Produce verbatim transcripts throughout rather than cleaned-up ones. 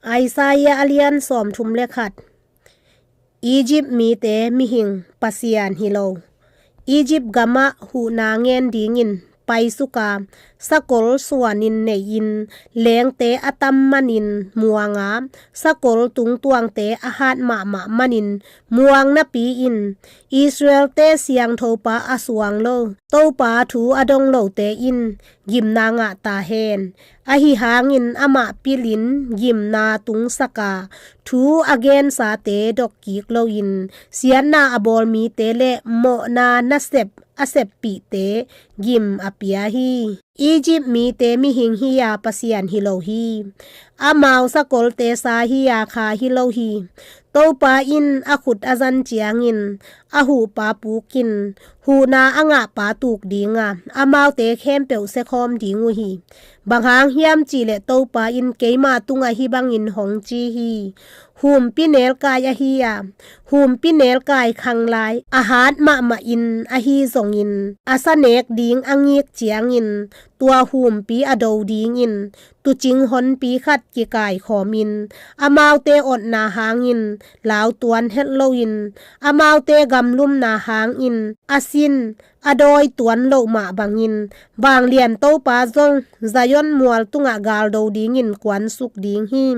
Isaiah a lian sawmthum le khat. Egypt mite mihing Pasian hi lo. Egypt gamah huhna ngen dingin paisuka, sakol suanin nei-in, lengte a tam manin muanga, sakol tungtuangte a hat mahmah manin muang napi-in, Israelte siangthopa a suang lo, Topa thu a dong lote in gimna ngah ta hen. Ahi hangin amah pilin gimna tungsaka, thu a gensate dok kik loin, siatna a bawl mite le mawhna nasep a seppihte gim a pia hi. Egypt mite mihing hi-a Pasian hi lo hi. Amau sakolte sa hi-a kha hi lo hi. Topa in a khut a zan ciangin a huhpa pukin, huhna a ngahpa tuk dinga, amaute khempeuh sekhawm ding uh hi. Bang hang hiam cihleh Topa in keima tungah hih bangin hong ci hi. Humpi nelkai ahi a, humpi nelkai khanglai a hat mahmahin ahi zongin, a sa nek ding a ngik ciangin, tua humpi a do dingin tuucing honpi khat kikaikhawmin, amaute otna hangin lautuan het loin, amaute gamlumna hangin a sin a dawi tuan loh mah bangin, Vanglian Topa zong Zion mual tungah galdo dingin kuansuk ding hi.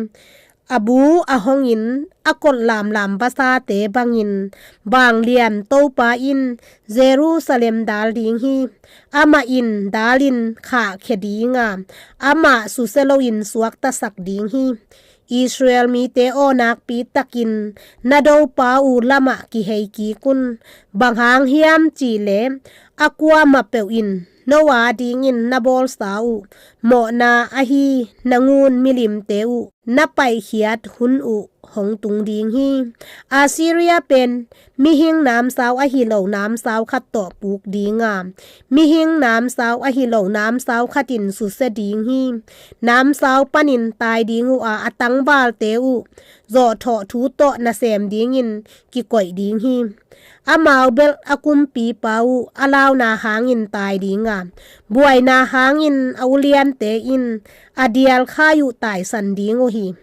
A bu a hongin a kot lamlam vasate bangin, Vanglian Topa in Jerusalem dal ding hi. Amah in dalin khahkhia dinga, amah susia loin suaktasak ding hi. Israel mite aw, nakpi takin na dopa uh lamah kihei kik un. Bang hang hiam cihleh a kuamah peuh in no a dingin na bawlsa uh mawhna ahi na ngun milimte uh na paihkhiat hun uh hong tung ding hi. Assyria pen mihing namsau ahi lo namsau khat tawh puk dinga, mihing namsau ahi lo namsau khat in susia ding hi. Namsau panin tai ding uh a, a tangvalte uh zawhthawh thu tawh nasem dingin kikoih ding hi. Amau belh a kumpipa uh a launa hangin tai dinga, buaina hangin a uliante in a dialkhai uh taisan ding uh hi.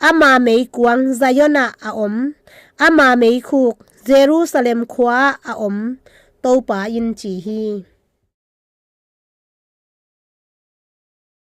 Ama meikuang Zion ah a om, ama meikhuk Jerusalem khua-ah a om, Topa in ci hi.